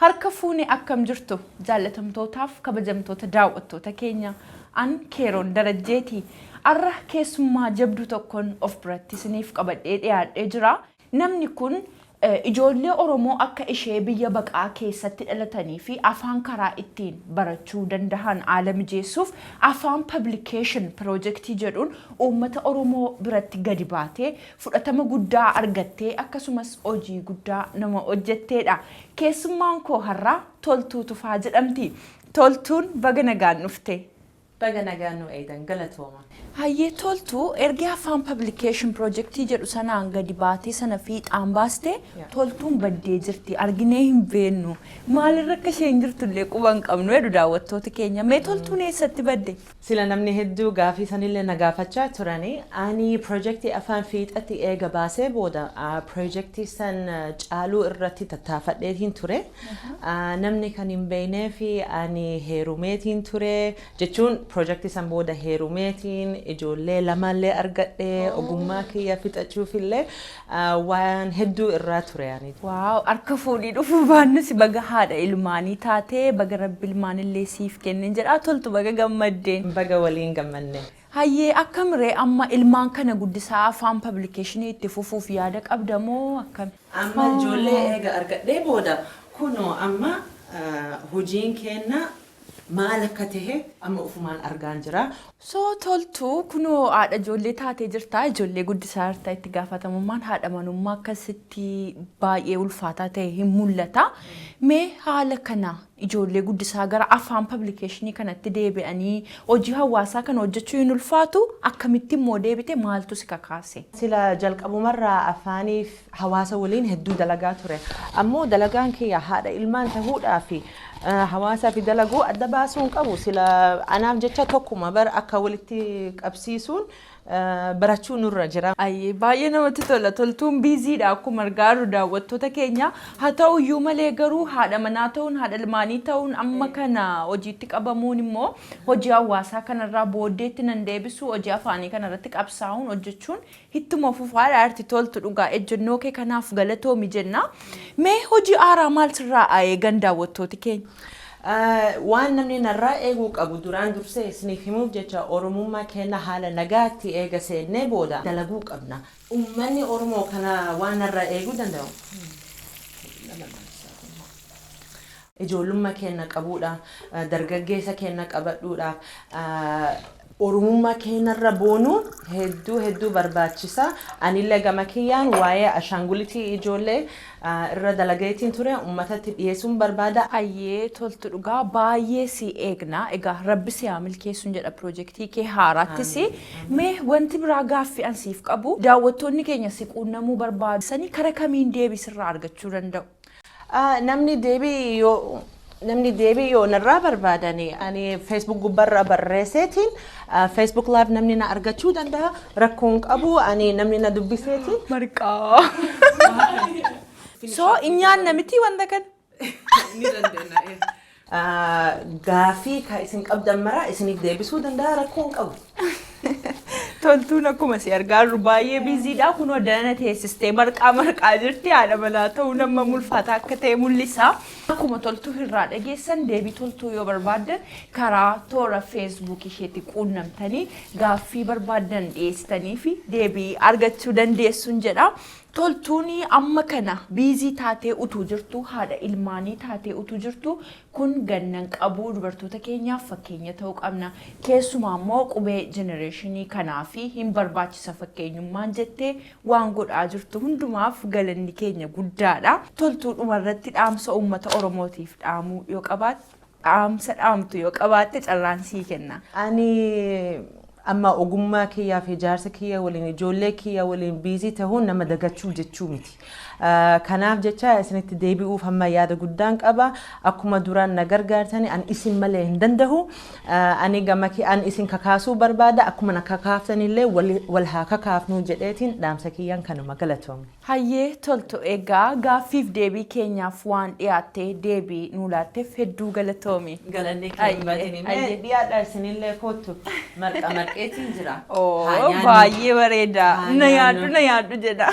Harka fuune, akkam jirtu, jaallatamtootaaf kabajamtoota daawwattoota keenya? An Keeroon Darajjeeti. Arra keessummaa jabduu tokkoon of biratti isiniif qabadhee dhiyaadhee jira. Namni kun ijoollee Oromoo akka ishee biyya baqaa keessatti dhalatanii fi afaan karaa ittiin barachuu dandahan haala mijeessuuf Afaan Publication Pirojektii jedhuun uummata Oromoo biratti gadi baatee fudhatama guddaa argattee, akkasumas hojii guddaa nama hojjetteedha. Keessummaan koo har'aa Toltuu Tufaa jedhamti. Toltuun, baga nagaan dhufte. Baga nagaan nu eegdan, galatooma. Hayyee Toltuu, ergi Afaan Publication Pirojektii jedhu sanaan gadi baatee sana fiixaan baaste, Toltuun baddee jirti, arginee hin beennu. Maalirra akka isheen jirtullee quba hin qabnu jedhu daawwattooti keenya. Mee Toltuun eessatti badde? Sila namni hedduu gaafii sanillee na gaafachaa turani. Ani pirojektii afaan fiixatti eega baasee booda pirojektii san caaluu irratti tattaafadheetiin ture. Namni kan hin beeknee fi ani heerumeetiin ture jechuun, pirojektii san booda heerumeetiin ijoollee lamallee argadhee, ogummaa kiyya fixachuufillee waan hedduu irraa ture ani. Wow, harka fuudhii dhufuu baannus, baga haadha ilmaanii taatee, baga Rabbi ilmaanillee siif kenneen jedhaa. Toltu, baga gammaddeen. Baga waliin gammanne. Hayyee, akkamiree amma ilmaan kana guddisaa Afaan Publicationii itti fufuuf yaada qabda moo akkami? Amma ijoollee eega argadhee booda, kunoo amma hojiin keenna maal akka tahe amma ufumaan argaan jira. So Toltuu, kunoo haadha ijoollee taatee jirta, ijoollee guddisaa jirta, itti gaafatamummaan haadha manummaa akkasitti baay'ee ulfaataa ta'e hin mul'ata. Mee haala kana ijoollee guddisaa gara Afaan Publicationii kanatti deebi'anii hojii hawaasaa kana hojjechuu hin ulfaatu? Akkamitti immoo deebite? Maaltu si kakaase? Sila jalqabumarraa afaaniif hawaasa waliin hedduu dalagaa ture. Ammoo dalagaan kiyya haadha ilmaan tahuudhaa fi hawaasaa fi dalaguu adda baasuu hin qabu. Sila anaaf jecha tokkuma bar, akka walitti qabsiisuun barachuu nurra jira. Ayyee, baay'ee namatti tola. Toltuun busydha akkuma argaa jirru, daawwattoota keenya. Haa ta'u iyyuu malee garuu haadha manaa ta'uun, haadha ilmaanii ta'uun, amma kana hojiitti qabamuun immoo hojii hawaasaa kanarraa booddeetti nan deebisu, hojii afaanii kanarratti qabsaa'uun hojjechuun ittuma fufaadha. Arti Toltu, dhugaa ejjennoo kee kanaaf galatoomi jenna. Mee hojii haaraa maal sirraa eegan daawwattooti keenya? Waan namni narraa eeguu qabu duraan dursee isiniif himuuf jecha, Oromummaa keenya haala nagaatti eega seennee booda dalaguu qabna. Uummanni Oromoo kana waan narraa eeguu danda'u, ijoollummaa keenya qabuudha, dargaggeessa keenya qabadhuudha. Oromummaa keenyarra boonuun hedduu hedduu barbaachisa. Anillee gama kiyyaan waa'ee ashaangulitii ijoollee irra dalageetiin ture, uummatatti dhiyeessuun barbaada. Hayyee Toltu, dhugaa baay'ee si eegna. Egaa Rabbi si haa milkeessuun jedha piroojeektii kee haaraattis. Mee wanti biraa gaaffii an siif qabu, daawwattoonni keenya si quunnamuu barbaadu kara kamiin deebii sirraa argachuu danda'u? Namni deebii yoo narraa barbaadani, ani Facebook gubbarra barreesseetiin Facebook Live namni na argachuu danda'a, rakkoon qabu, ani namni na dubbiseetiin. Marqaa. So in nyaanna miti wanta kana? Ni dandeenya. Gaafii ka isin qabdan mara isiniif deebisuu danda'a, rakkoon qabu. Toltuun akkuma si argaa jirru baay'ee busydha. Kunoo dana teessistee marqaa marqaa jirti. Haadha manaa ta'uu nama ulfaataa akka ta'e mul'isa. Akkuma Toltuu irraa dhageessan, deebii Toltuu yoo barbaaddan karaa toora Facebook isheetti quunnamtanii gaaffii barbaaddan dhiyeessitanii fi deebii argachuu dandeessuun jedha. Toltuun amma kana busy taatee utuu jirtu, haadha ilmaanii taatee utuu jirtu, kun gannan qabuu, dubartoota keenyaaf fakkeenya ta'uu qabna. Keessumaa immoo qubee generationii kanaa fi hin barbaachisa fakkeenyummaan jettee waan godhaa jirtu hundumaaf galanni keenya guddaadha. Toltuu, dhumarratti dhaamsa uummata Oromootiif dhaamuu yoo qabaatte, dhaamsa dhaamtu yoo qabaatte, carraan sii kenna. Ani amma ogummaa kiyyaa fi ijaarsa kiyya waliin, ijoollee kiyya waliin busy ta'uun nama dagachuu jechuu miti. Kanaaf jecha isinitti deebi'uuf hamma yaada guddaan qaba. Akkuma duraan na gargaartani, an isin malee hin danda'u. Ani gama an isin kakaasuu barbaada. Akkuma na kakaaftanillee wal haa kakaafnuu jedheetiin dhaamsa kiyyaan kanuma, galatoomne. Hayyee Toltu, egaa gaaffiif deebii keenyaaf waan dhiyaattee deebii nuu laatteef hedduu galatoomi. Galanni kee. Dhiyaadha, isinillee kootu, marqa marqeetiin jira. Oo, baay'ee bareeda. Na yaaddu, na yaaddu jedha.